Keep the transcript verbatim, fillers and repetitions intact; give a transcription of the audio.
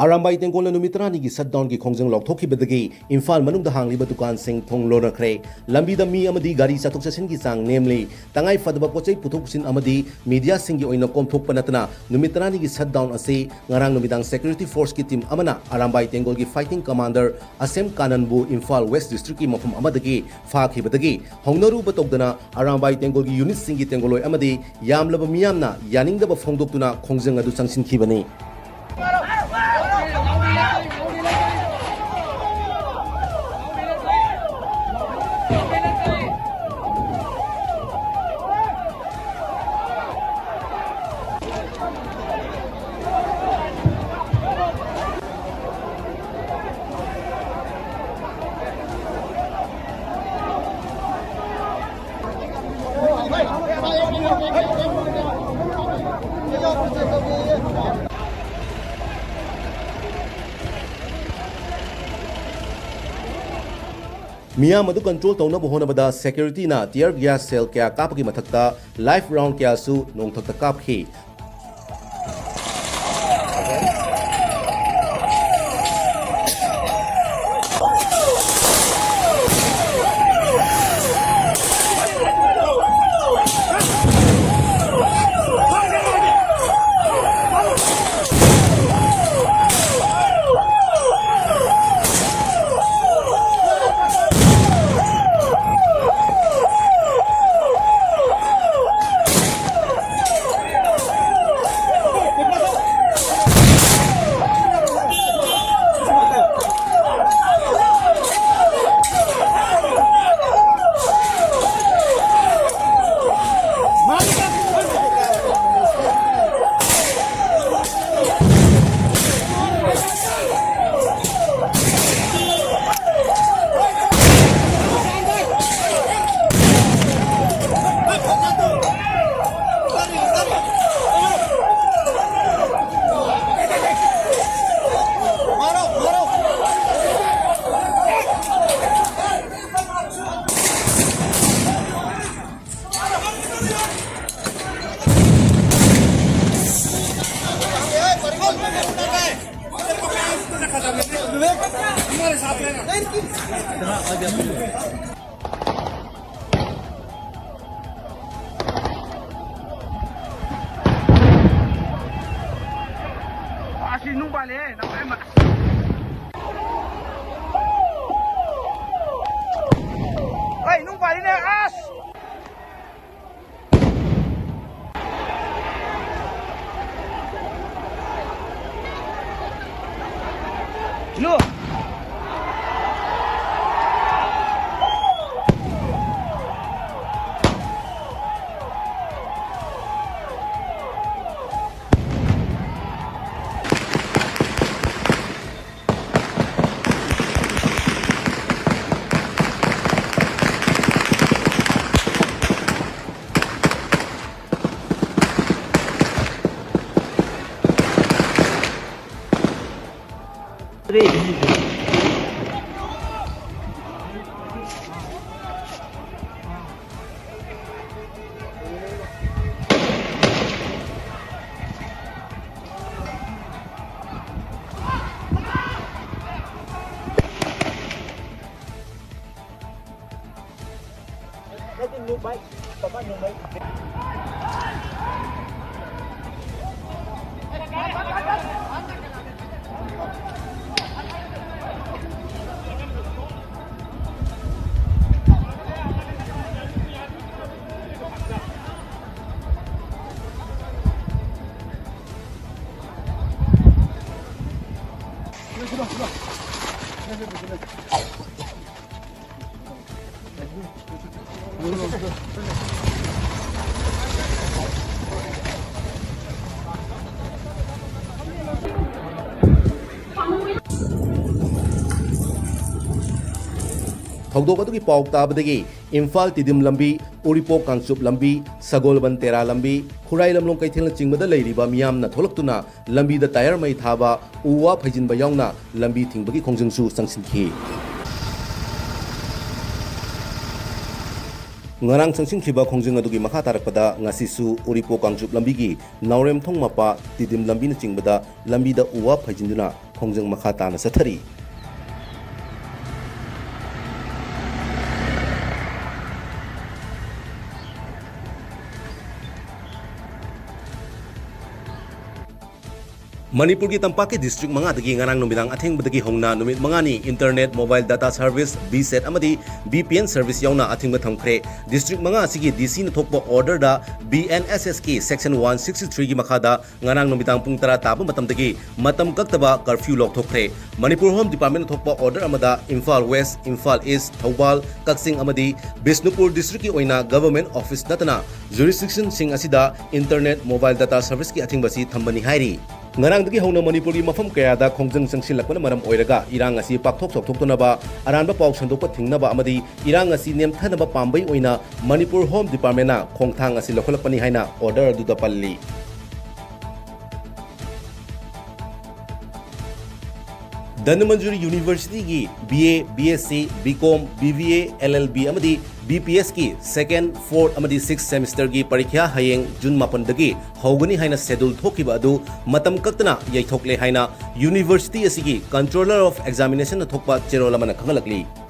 ꯑꯔꯥꯝꯕꯥꯏ ꯇꯦꯡꯒꯣꯜꯅ ꯅꯨꯃꯤꯠ ꯇꯔꯥꯅꯤꯒꯤ ꯁꯠꯗꯥꯎꯟꯒꯤ ꯈꯣꯡꯖꯪ ꯂꯥꯎꯊꯣꯛꯈꯤꯕꯗꯒꯤ ꯏꯝꯐꯥꯜ ꯃꯅꯨꯡꯗ ꯍꯥꯡꯂꯤꯕ ꯗꯨꯀꯥꯟꯁꯤꯡ ꯊꯣꯡ ꯂꯣꯟꯅꯈ꯭ꯔꯦ꯫ ꯂꯝꯕꯤꯗ ꯃꯤ ꯑꯃꯗꯤ ꯒꯥꯔꯤ ꯆꯠꯊꯣꯛ ꯆꯠꯁꯤꯟꯒꯤ ꯆꯥꯡ ꯅꯦꯝꯂꯤ꯫ ꯇꯉꯥꯏ ꯐꯗꯕ ꯄꯣꯠ ꯆꯩ ꯄꯨꯊꯣꯛ ꯄꯨꯁꯤꯟ ꯑꯃꯗꯤ ꯃꯤꯗꯤꯌꯥꯁꯤꯡꯒꯤ ꯑꯣꯏꯅ ꯀꯣꯝꯊꯣꯛꯄ ꯅꯠꯇꯅ ꯅꯨꯃꯤꯠ ꯇꯔꯥꯅꯤꯒꯤ ꯁꯠꯗꯥꯎꯟ ꯑꯁꯤ ꯉꯔꯥꯡ ꯅꯨꯃꯤꯗꯥꯡ ꯁꯦꯀ꯭ꯌꯨꯔꯤꯇꯤ ꯐꯣꯔꯁꯀꯤ ꯇꯤꯝ ꯑꯃꯅ ꯑꯔꯥꯝꯕꯥꯏ ꯇꯦꯡꯒꯣꯜꯒꯤ ꯐꯥꯏꯇꯤꯡ ꯀꯃꯥꯟꯗꯔ ꯑꯁꯦꯝ ꯀꯥꯅꯟꯕꯨ ꯏꯝꯐꯥꯜ ꯋꯦꯁ ꯗꯤꯁꯇ꯭ꯔꯤꯛꯀꯤ ꯃꯐꯝ ꯑꯃꯗꯒꯤ ꯐꯥꯈꯤꯕꯗꯒꯤ ꯍꯧꯅꯔꯨꯕ ꯇꯧꯗꯅ ꯑꯔꯥꯝꯕꯥꯏ ꯇꯦꯡꯒꯣꯜꯒꯤ ꯌꯨꯅꯤꯠꯁꯤꯡꯒꯤ ꯇꯦꯡꯒꯣꯜꯂꯣꯏ ꯑꯃꯗꯤ ꯌꯥꯝꯂꯕ ꯃꯤꯌꯥꯝꯅ ꯌꯥꯅꯤꯡꯗꯕ ꯐꯣꯡꯗꯣꯛꯇꯨꯅ ꯈꯣꯡꯖꯪ ꯑꯗꯨ ꯆꯪꯁꯤꯟꯈꯤꯕꯅꯤ꯫ ꯃꯤꯌꯥꯝ ꯑꯗꯨ ꯀꯟꯇ꯭ꯔꯣꯜ ꯇꯧꯅꯕ ꯍꯣꯠꯅꯕꯗ ꯁꯦꯀ꯭ꯌꯨꯔꯤꯇꯤꯅ ꯇꯤꯌꯔ ꯒ꯭ꯌꯥꯁ ꯁꯦꯜ ꯀꯌꯥ ꯀꯥꯞꯄꯒꯤ ꯃꯊꯛꯇ ꯂꯥꯏꯐ ꯔꯥꯎꯟ ꯀꯌꯥꯁꯨ ꯅꯣꯡꯊꯛꯇ ꯀꯥꯞꯈꯤ꯫ ꯑꯁꯤ ꯅꯨꯡ ꯄꯥꯜꯂꯦ, ꯅꯪ ꯀꯥꯏ ꯃꯥ-, ꯑꯩ ꯅꯨꯡ ꯄꯥꯜꯂꯤꯅꯦ, ꯑꯁ! ꯂꯨ꯫ ꯊꯧꯗꯣꯛ ꯑꯗꯨꯒꯤ ꯄꯥꯎ ꯇꯥꯕꯗꯒꯤ ꯏꯝꯐꯥꯜ ꯇꯤꯗꯤꯝ ꯂꯝꯕꯤ, ꯎꯔꯤꯄꯣꯛ ꯀꯥꯡꯆꯨꯞ ꯂꯝꯕꯤ, ꯁꯒꯣꯜꯕꯟ ꯇꯦꯔꯥ ꯂꯝꯕꯤ, ꯈꯨꯔꯥꯏ ꯂꯝꯂꯣꯡ ꯀꯩꯊꯦꯜꯅꯆꯤꯡꯕꯗ ꯂꯩꯔꯤꯕ ꯃꯤꯌꯥꯝꯅ ꯊꯣꯛꯂꯛꯇꯨꯅ ꯂꯝꯕꯤꯗ ꯇꯥꯌꯔ ꯃꯩ ꯊꯥꯕ, ꯎ ꯋꯥ ꯐꯩꯖꯤꯟꯕ ꯌꯥꯎꯅ ꯂꯝꯕꯤ ꯊꯤꯡꯕꯒꯤ ꯈꯣꯡꯖꯪꯁꯨ ꯆꯪꯁꯤꯟꯈꯤ꯫ ꯉꯔꯥꯡ ꯆꯪꯁꯤꯟꯈꯤꯕ ꯈꯣꯡꯖꯪ ꯑꯗꯨꯒꯤ ꯃꯈꯥ ꯇꯥꯔꯛꯄꯗ ꯉꯁꯤꯁꯨ ꯎꯔꯤꯄꯣꯛ ꯀꯥꯡꯆꯨꯞ ꯂꯝꯕꯤꯒꯤ ꯅꯥꯎꯔꯦꯝꯊꯣꯡ ꯃꯄꯥ, ꯇꯤꯗꯤꯝ ꯂꯝꯕꯤꯅꯆꯤꯡꯕꯗ ꯂꯝꯕꯤꯗ ꯎ ꯋꯥ ꯐꯩꯖꯤꯟꯗꯨꯅ ꯈꯣꯡꯖꯪ ꯃꯈꯥ ꯇꯥꯅ ꯆꯠꯊꯔꯤ꯫ ꯃꯅꯤꯄꯨꯔꯒꯤ ꯇꯝꯄꯥꯛꯀꯤ district ꯃꯉꯥꯗꯒꯤ ꯉꯔꯥꯡ ꯅꯨꯃꯤꯗꯥꯡ ꯑꯊꯦꯡꯕꯗꯒꯤ ꯍꯧꯅ ꯅꯨꯃꯤꯠ ꯃꯉꯥꯅꯤ internet, mobile data service, VSAT ꯑꯃꯗꯤ VPN service ꯌꯥꯎꯅ ꯑꯊꯤꯡꯕ ꯊꯝꯈ꯭ꯔꯦ꯫ District ꯃꯉꯥ ꯑꯁꯤꯒꯤ DCꯅ ꯊꯣꯛꯄ orderꯗ BNSSꯀꯤ section one sixty threeꯒꯤ ꯃꯈꯥꯗ ꯉꯔꯥꯡ ꯅꯨꯃꯤꯗꯥꯡ ꯄꯨꯡ ꯇꯔꯥ ꯇꯥꯕ ꯃꯇꯝꯗꯒꯤ ꯃꯇꯝ ꯀꯛꯇꯕ curfew ꯂꯥꯎꯊꯣꯛꯈ꯭ꯔꯦ꯫ ꯃꯅꯤꯄꯨꯔ Home Departmentꯅ ꯊꯣꯛꯄ order ꯑꯃꯗ ꯏꯝꯐꯥꯜ West, ꯏꯝꯐꯥꯜ East, ꯊꯧꯕꯥꯜ, ꯀꯛꯆꯤꯡ ꯑꯃꯗꯤ ꯕꯤꯁꯅꯨꯄꯨꯔ districtꯀꯤ ꯑꯣꯏꯅ government office ꯅꯠꯇꯅ jurisdictionꯁꯤꯡ ꯑꯁꯤꯗ internet, mobile data serviceꯀꯤ ꯑꯊꯤꯡꯕꯁꯤ ꯊꯝꯕꯅꯤ ꯍꯥꯏꯔꯤ꯫ ꯉꯔꯥꯡꯗꯒꯤ ꯍꯧꯅ ꯃꯅꯤꯄꯨꯔꯒꯤ ꯃꯐꯝ ꯀꯌꯥꯗ ꯈꯣꯡꯖꯪ ꯆꯪꯁꯤꯜꯂꯛꯄꯅ ꯃꯔꯝ ꯑꯣꯏꯔꯒ ꯏꯔꯥꯡ ꯑꯁꯤ ꯄꯥꯛꯊꯣꯛ ꯆꯥꯎꯊꯣꯛꯇꯅꯕ, ꯑꯔꯥꯟꯕ ꯄꯥꯎ ꯁꯟꯗꯣꯛꯄ ꯊꯤꯡꯅꯕ ꯑꯃꯗꯤ ꯏꯔꯥꯡ ꯑꯁꯤ ꯅꯦꯝꯊꯅꯕ ꯄꯥꯝꯕꯩ ꯑꯣꯏꯅ ꯃꯅꯤꯄꯨꯔ Home Departmentꯅ ꯈꯣꯡꯊꯥꯡ ꯑꯁꯤ ꯂꯧꯈꯠꯂꯛꯄꯅꯤ ꯍꯥꯏꯅ order ꯑꯗꯨꯗ ꯄꯜꯂꯤ꯫ Dhanamanjuri Universityꯒꯤ BA, BSc, BCom, BBA, LLB ꯑꯃꯗꯤ BPSꯀꯤ second, fourth ꯑꯃꯗꯤ sixth semesterꯒꯤ ꯄꯔꯤꯈ꯭ꯌꯥ ꯍꯌꯦꯡ June ꯃꯥꯄꯟꯗꯒꯤ ꯍꯧꯒꯅꯤ ꯍꯥꯏꯅ schedule ꯊꯣꯛꯈꯤꯕ ꯑꯗꯨ ꯃꯇꯝ ꯀꯛꯇꯅ ꯌꯩꯊꯣꯛꯂꯦ ꯍꯥꯏꯅ university ꯑꯁꯤꯒꯤ Controller of Examinationꯅ ꯊꯣꯛꯄ ꯆꯦꯔꯣꯜ ꯑꯃꯅ ꯈꯪꯍꯜꯂꯛꯂꯤ꯫